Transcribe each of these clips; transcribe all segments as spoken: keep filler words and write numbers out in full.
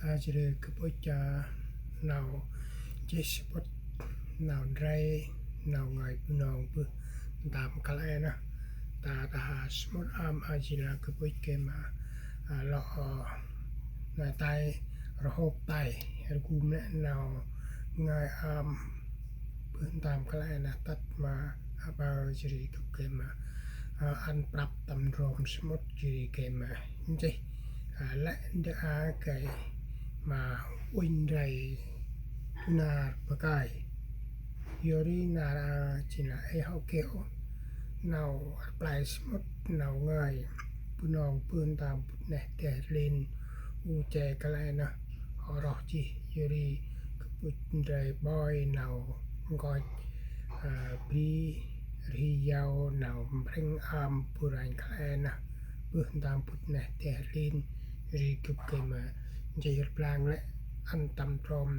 Ta jêh ri gâp ŭch, a, nau nchih samƀŭt nau ndrel nau ngơi Bunong bơh ntơm kăl e nơh. Ta đah samƀŭt ơm, a, jêh lah gâp ŭch gay ma, a, lŏ, a, nai tay rhôk tay rgum lĕ nau ngơi ơm bơh ntơm kăl e nơh tât ma, a, aƀaơ jêh ri gâp gay ma, a, ăn prăp tâm ndrom samƀŭt jêh ri gay ma nchih, a, lĕ ndơ a gay ma uănh ndrel du nar bơh kơi. Yor ri nar a jêh lah ê hŏ geh ôh nau rplay samƀŭt nau ngơi Bunong bơh ntơm bŭt neh deh rlin u che kăl e nơh hŏ roh jêh. Yor ri gâp ŭch ndrel ƀoi nau nkoch, a, bri rhi yau nau mprêng ơm bu ranh kăl e nơh bơh ntơm bŭt neh deh rlin. Yor ri gâp gay ma nchih rblang lĕ ăn tâm ndrom,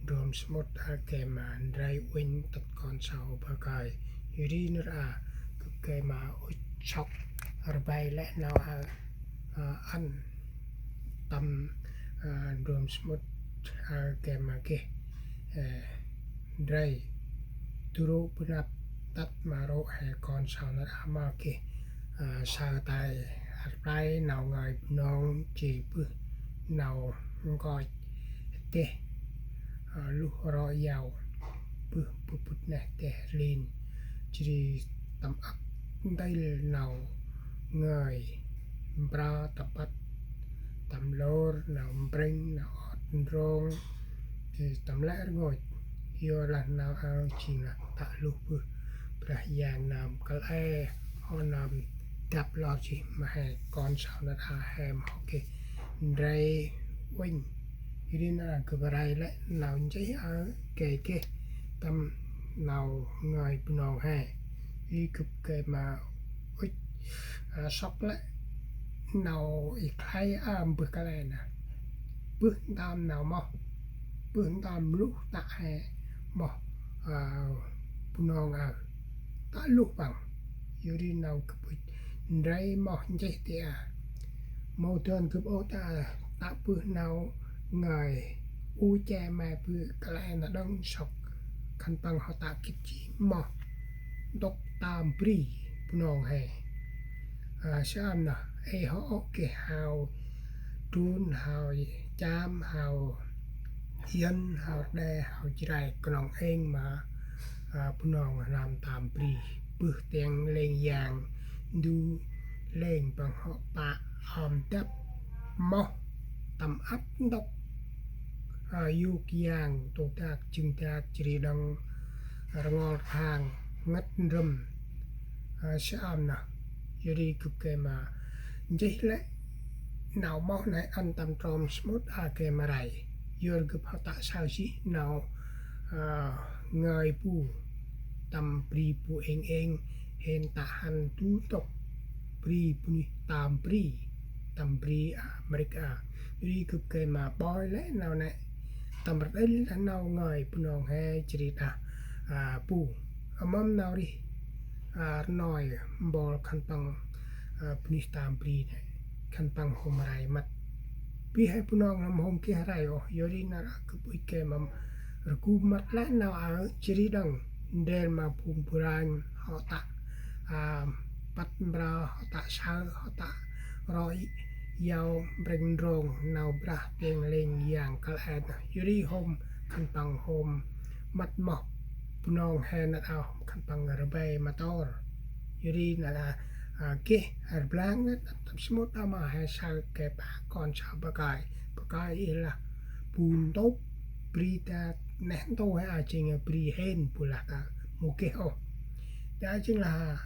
ndrom samƀŭt a gay ma ndrel uănh tât kon sau bơh kơi. Yor ri nar a gâp gay ma ŭch sŏk rvay lĕ nau a, a, ăn tâm, a, ndrom samƀŭt a gay ma geh, ê, ndrel du rô̆ bơh năp tât ma rô̆ he kon sau nar a ma geh, a, saơ tay rplay nau ngơi Bunong jêh bơh nau nkoch deh, a, luh rŏ yau bơh bŭt neh deh rlin. Jêh ri tâm ăp ntil nau ngơi mprơ tâm păt tâm lôr nau mprêng nau ot ndrong, jêh tâm lĕ rngôch. Yor lah nau aơ jêng lah tă luh bơh Brah Yang nơm kăl e hŏ nơm dăp lor jêh ma he kon sau nar a he ma hŏ geh ndrel uănh. Yor ri nar a gâp rvay lĕ nau nchih aơ gay geh tâm nau ngơi Bunong he. Yor ri gâp gay ma ŭch, a, sŏk lĕ nau i khlay ơm bơh kăl e nơh. Bơh ntơm nau moh, bơh ntơm luh tă he moh, a, Bunong aơ. Tă luh păng. Yor ri nau gâp ŭch ndrel moh nchih ti a. Mâu dơn gâp ôh ta, tă bơh nau ngơi u che me bơh kăl e nơh đŏng sŏk khân păng hŏ tă gĭt jêh moh ntŭk tơm bri Bunong he. A, saơm nơh, ê hŏ ôh geh hao Drôn, hao Cham, hao Yuăn, hao Rđê, hao Jrai, knŏng êng ma, a, Bunong hnam tơm bri. Bơh tiêng lêng yang ndu lêng păng hŏ pă ơm dăp moh tâm ăp ntŭk, a, yôk yang, tô dak, jâng dak, jêh ri đŏng rngol rhang, ngăt ndrơm, a, saơm nơh. Yor ri gâp gay ma nchih lĕ nau moh nây ăn tâm ndrom samƀŭt a gay ma rvay. Yor gâp hŏ tă saơ jêh nau, a, ngơi bu tâm bri bu êng êng hên tă hăn du ntŭk bri bunuyh tơm bri, tâm bri Amêrik a. Yor ri gâp gay ma ƀoi lĕ nau nây tâm rđêl đah nau ngơi Bunong he jêh ri đah, a, bu. A, mâm nau rêh, a, rnoi mpôl khân păng, a, bunuyh tơm bri nây khân păng hôm rvay măt. Bri he Bunong nâm hôm geh rvay ôh, yor ri nar a gâp ŭch gay ma rgum măt lĕ nau aơ jêh ri đŏng ndrel ma phung bu ranh hŏ tă, a, păt mprơ, hŏ tă saơ, hŏ tă roi yau mprêng ndrong nau brah tiêng lêng yang kăl e nơh. Yor ri hôm khân păng hôm măt moh Bunong he nar a hôm khân păng rvay ma tôr. Yor ri nar a, a, geh rblang nây tâm samƀŭt a ma he saơ gay pă kon sau bơh kơi. Bơh kơi i lah bu ntŭk bri dak neh ntu he a jêng bri hên bu lah ta mâu geh ôh. Ta jêng lah,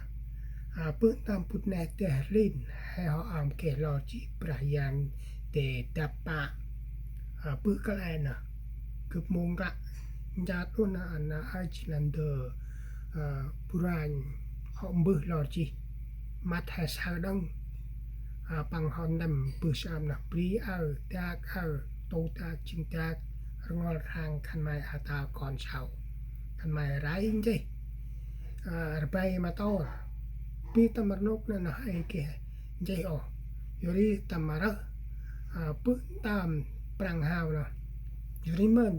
a, bơh ntơm bŭt neh deh rlin he hŏ ơm geh lor jêh Brah Yang dê dăp pă, a, bơh kăl e nơh. Gâp mâu nklă nchat ôh nơh, a, nơh a jêng lah ndơ, a, bu ranh hŏ mbơh lor jêh. Măt he saơ đŏng, a, păng hŏ ntĭm bơh saơm nơh bri aơ, dak aơ, tô dak, jâng dak, rngol rhang khân may a ta kon sau. Khân may rvay nchih, a, rvay ma tôr. Bri tâm rnôk nây nơh ê geh nchih ôh. Yor ri tâm rơh, a, bơh ntơm Prăng hao nơh. Yor ri mơm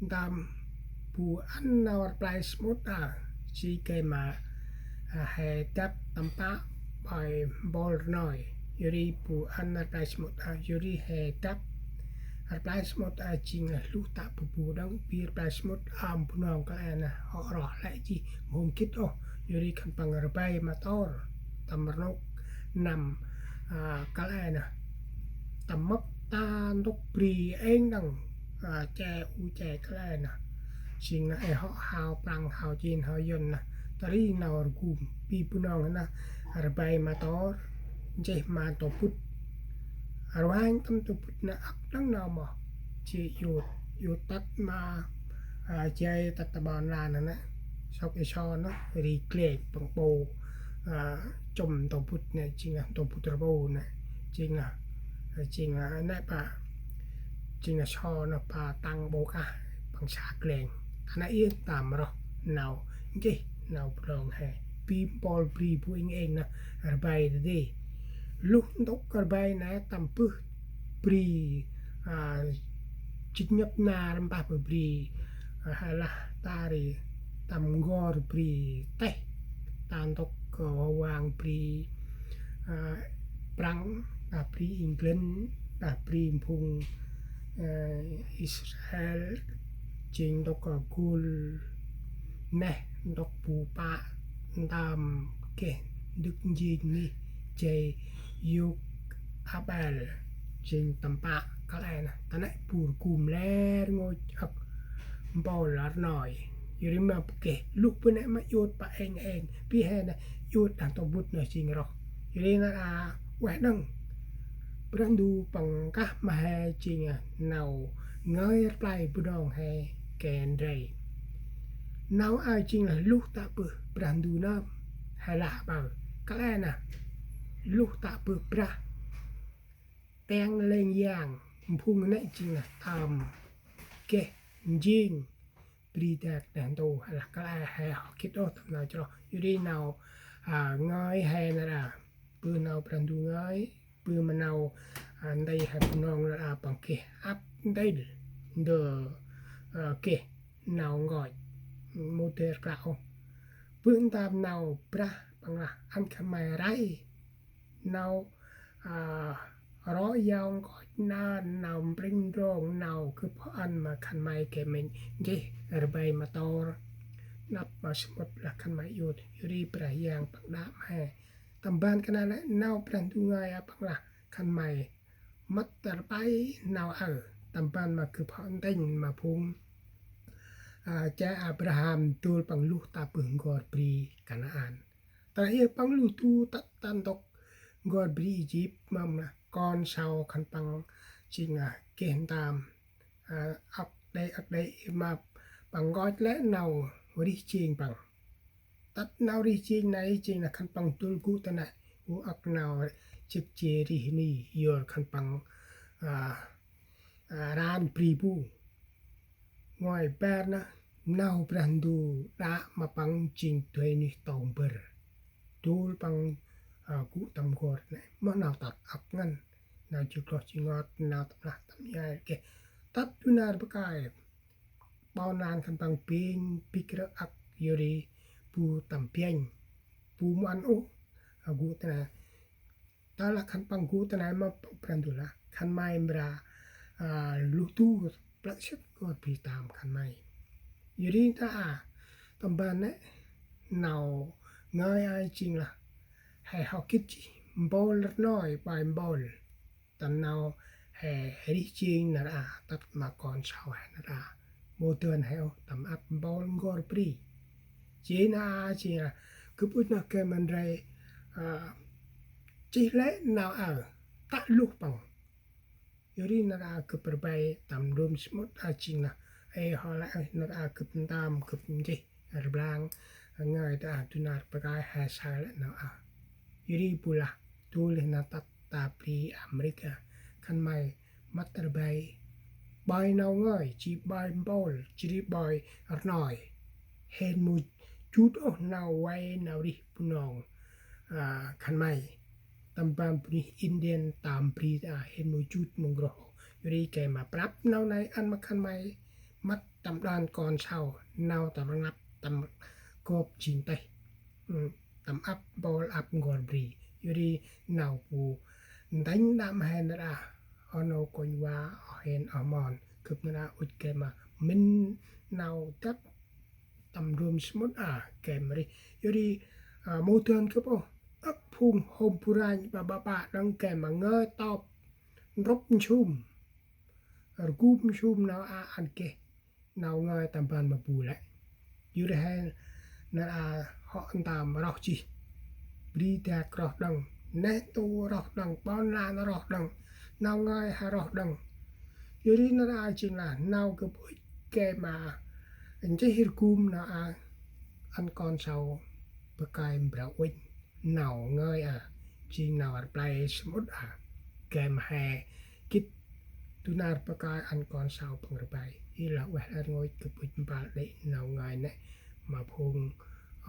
ntơm bu ăn nau rplay samƀŭt a, si gay ma, a, he dăp tâm pă bai mpôl rnoi. Yor ri bu ăn rplay samƀŭt a, yor ri he dăp rplay samƀŭt a jêng lah luh tă bu bu đăng bi rplay samƀŭt a Bunong kăl e nơh, hŏ roh lĕ jêh mhôm gĭt ôh. Yor ri khân păng rbai ma tor tâm rnôk năm, a, kăl e nơh. Tâm mâp ta ntŭk bri êng đăng, a, che u che kăl e nơh. Jêng nơh ê hŏ hao Prăng hao Chin hao Yuăn nơh. Ta ri nau rgum bi Bunong nơh rbai ma tor, nchih ma tô bŭt. Rvang tâm tô bŭt nơh âk đăng nau moh. Jêh yut, yut tât ma, a, jay tât ta ƀon lan nơh. Sŏk ê so nơh ri glek păng ƀô, a, chŭm tô bŭt nơh, jêng lah tô bŭt rbo nơh. Jêng lah, a, jêng lah nĕ pa, jêng lah so nơh pa tăng ƀô kah păng sa gleng. Ta nơh iê tâm roh nau nchih nau Bunong he. Bi mpôl bri bu êng êng nơh rbai dadê. Luh ntŭk rbai nơh tâm bơh bri, a, jêt nhăp nar mpah bơh bri, a, he lah ta ri tâm n'gor bri têh, ta ntŭk, a, wang bri, a, Prăng, đah bri England, đah bri mphung, a, Israel, jêng ntŭk, a, gul neh, ntŭk bu pă ntơm geh ndâk njêng ngih jay yôk Abel, jêng tâm pă kăl e nơh. Ta nĕ bu rgum lĕ rngôch âk mpôl rnoi. Yor ri ma bu geh luh bu nĕ ma yut pa êng êng, bi he nơh yut đah tô bŭt nơh jêng roh. Yor ri nar a ueh đăng. Brah Ndu păng kah ma he jêng, a, nau ngơi rplay Bunong he kê ndrel. Nau a jêng lah luh tă bơh Brah Ndu nơm he lah ƀaơ. Kăl e nơh luh tă bơh brah teng lêng yang mphung nĕ jêng lah tơm geh njêng bri dak đah ntu, he lah kăl e he hŏ gĭt ôh tâm nau chroh. Yor ri nau, a, ngơi he nar a, bơh nau Brah Ndu ngơi, bơh ma nau, a, ndei he Bunong nar a păng geh ăp ntil ndơ, a, geh nau nkoch mâu dơi rklaih ôh. Bơh ntơm nau brah păng lah ăn khân may rai nau, a, rŏ yau nkoch nơh, nau mpring ndrong, nau gâp hŏ ăn ma khân may gay mĭn nchih rbai ma tor. Nđâp ma samƀŭt lah khân may yut, yor ri Brah Yang păng đă ma he. Tâm ban kơt nây lĕ nau Brah Ndu ngơi a păng lah khân may mât rpai nau aơ. Tâm ban ma gâp hŏ ntĭnh ma phung, a, che Abraham dôl păng luh tă bơh n'gor bri Kanaan. Ta iê păng luh du tât ta ntŭk n'gor bri Êjip, mâm lah kon sau khân păng jêng lah geh ntơm, a, âk đê̆ âk đê̆ ma păng nkoch lĕ nau rêh jêng păng. Tât nau rêh jêng nây jêng lah khân păng dôl gŭ ta nây, u âk nau jêh jêh rêh ni yor khân păng, a, a, ran bri bu. Ngơi bar nơh nau Brah Ndu đă ma păng jêng dơi nuyh tông bâr. Dôl păng, a, gŭ tâm n'gor nây. Moh nau tât âk ngăn. Nau ji kloh ji ngot, nau tâm lah tâm nhai geh. Tât du nar bơh kơi. Ƀon lan khân păng bêng, bĭk rơ̆ âk yor ri bu tâm biănh. Bu mâu ăn ôh, a, gŭ ta nây. Tơ lah khân păng gŭ ta nây ma Brah Ndu lah khân may mra, a, luh du plơ̆ sĭt n'gor bri tơm khân may. Yor ri ta a, tâm ban nây nau ngơi a jêng lah he hŏ gĭt jêh mpôl rnoi bai mpôl. Tâm nau he rêh jêng nar a tât ma kon sau he nar a mâu dơn he ôh tâm ăp mpôl n'gor bri. Jêh nar a jêng lah gâp ŭch nơh gay ma ndrel, a, chih lĕ nau aơ tă luh păng. Yor ri nar a gâp rbai tâm ndrôm samƀŭt a jêng lah ê hŏ lĕ nar a gâp ntơm gâp nchih rblang ngơi ta a du nar bơh kơi he saơ lĕ nau aơ. Yor ri bu lah du lĕ nau tât ta bri Amerika khân may mât rbai bai nau ngơi, ji bai mpôl, ji ri bai rnoi. Hên mâu jut ôh nau vay nau rêh Bunong, a, khân may. Tâm ban bunuyh Indian tâm bri ta hên mâu jut mâu n'groh ôh. Yor ri gay ma prăp nau nây ăn ma khân may mât tâm đan kon sau nau tâm rnglăp tâm gop jêng têh. Tâm ăp mpôl ăp n'gor bri. Yor ri nau bu ntĭnh đăm he nar aơ, oh nô kônh va, oh hên oh mon, gâp nar aơ ŭch gay ma mĭn nau dăp tâm ndrôm samƀŭt a gay ma rêh. Yor ri mâu dơn gâp ôh, âk phung hôm bu ranh ƀaƀă đŏng gay ma ngơi tŏp nrup nsum, rgum nsum nau a ăn geh nau ngơi tâm ban ma bu lĕ. Yor ri he nar aơ hŏ ntơm roh jêh, bri dak roh đŏng, neh ntu roh đŏng, ƀon lan roh đŏng, nau ngơi he roh đŏng. Yor ri nar aơ jêng lah nau gâp ŭch gay ma nchih rgum nau a ăn kon sau bơh kơi Mbrah Uănh nau ngơi a, jêng nau rplay samƀŭt a, gay ma he gĭt du nar bơh kơi ăn kon sau păng rplay. Ê lah ueh lĕ rngôch, gâp ŭch mpăl đê̆ nau ngơi nĕ ma phung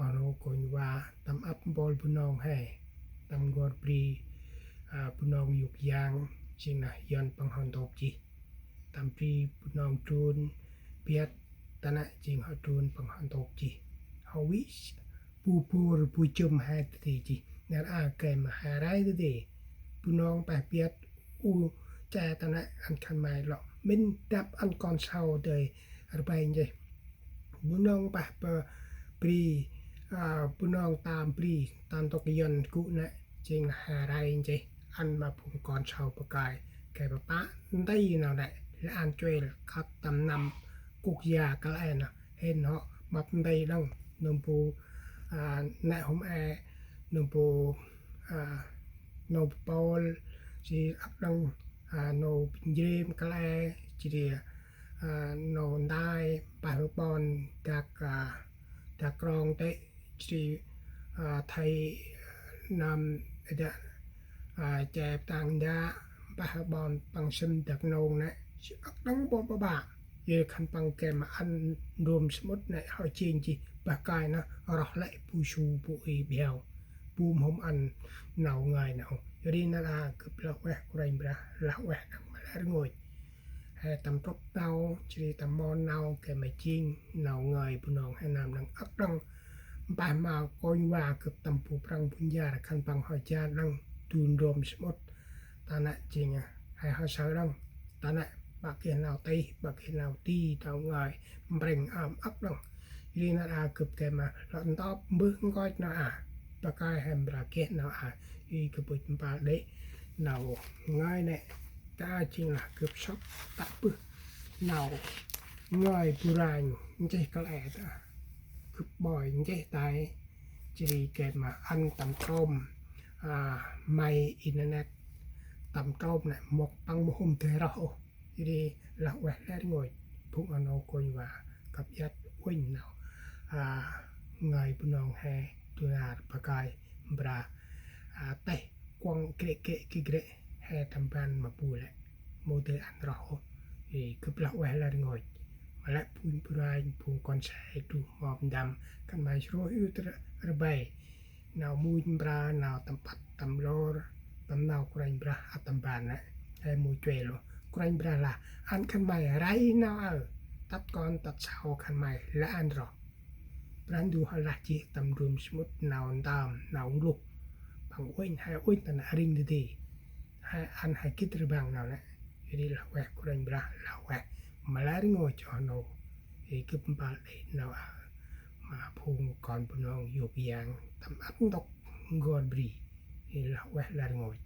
oh nô kônh va tâm ăp mpôl Bunong he, tâm n'gor bri Bunong yôk yang, jêng lah Yuăn păng hŏ ntôk jêh. Tâm bri Bunong Drôn Biăt ta nĕ jêng hŏ Drôn păng hŏ ntôk jêh. Hŏ vĭ bu bôr bu jŭm he dadê jêh. Nar aơ gay ma he rai dadê. Bunong pah Biăt u che ta nĕ ăn khân may lŏ mĭn dăp ăn kon sau dơi rplay nchih. Bunong pah bri, Bunong tâm bri ta ntŭk Yuăn gŭ nĕ jêng lah he rai nchih ăn ma phung kon sau bơh kơi. Gay ma pă nti nau nĕ lĕ ăn chuêl khât tâm năm quốc gia kăl e nơh. Hên hŏ mâp nti đŏng, nơm bu nĕ hôm e, nơm bu nô bu pôl, jêh ri ăp đŏng nô bu njrêm kăl e, jêh ri nô ntai, pah ƀon dak, dak krong tê̆, jêh ri thei năm dak che ptang nda, pah ƀon păng sĭm dak nông nĕ, jêh ăp đŏng ƀon ƀaƀă. Yor khân păng gay ma ăn ndrôm samƀŭt nĕ hŏ jêng jêh bơh kơi nơh roh lĕ bu su bu i biau, bu mhôm ăn nau ngơi nơh. Yor ri nar aơ gâp lah ueh Kôranh Brah, lah ueh đŏng ma lĕ rngôch. He tâm trŭp nau, jêh ri tâm mon nau gay ma jêng nau ngơi Bunong he nơm đŏng ăp đŏng. Mpeh ma kônh va gâp tâm bu prăng bu njar khân păng hŏ jan đŏng du ndrôm samƀŭt. Ta nĕ jêng he hŏ saơ đŏng. Ta nĕ ƀă geh nau tih, ƀă geh nau ti, nau ngơi mprêng ơm ăp đŏng. Yor ri nar aơ gâp gay ma lŏ ntop mbơh nkoch nau a, bơh kơi he mra geh nau a. Ê gâp ŭch mpăl đê̆ nau ngơi nĕ. Ta jêng lah gâp sŏk tă bơh nau ngơi bu ranh nchih kăl e ta. Gâp ƀoi nchih tay, jêh ri gay ma ăn tâm trôm may internet, tâm trôm nĕ mŏk păng mâu hôm dơi roh ôh. Yor ri lah ueh lĕ rngôch, phung oh nô kônh va, kăp iăt uănh nau ngơi Bunong he du nar bơh kơi Mbrah têh kuŏng grê̆ grê̆ ki grê̆ he tâm ban ma bu lĕ, mâu dơi ăn roh ôh. Ê gâp lah ueh lĕ rngôch. Ma lĕ phung bu ranh, phung kon se du mop ndăm, khân may srôih ŭch rplay nau much mbra, nau tâm păt tâm lor, tâm nau Kôranh Brah ăt tâm ban nĕ. He mâu chuêl ôh. Kôranh Brah lah ăn khân may rai nau aơ, tât kon tât sau khân may lah ăn roh. Brah Ndu hŏ lah jêh tâm ndrôm samƀŭt nau ntơm, nau ngluh. Păng uănh, he uănh ta nĕ ring dadê. He ăn he gĭt rbăng nau nĕ. Yor ri lah ueh Kôranh Brah, lah ueh ma lĕ rngôch oh nô. Ê gâp mpăl đê̆ nau aơ ma phung kon Bunong yôk yang tâm ăp ntŭk n'gor bri. Ê lah ueh lĕ rngôch.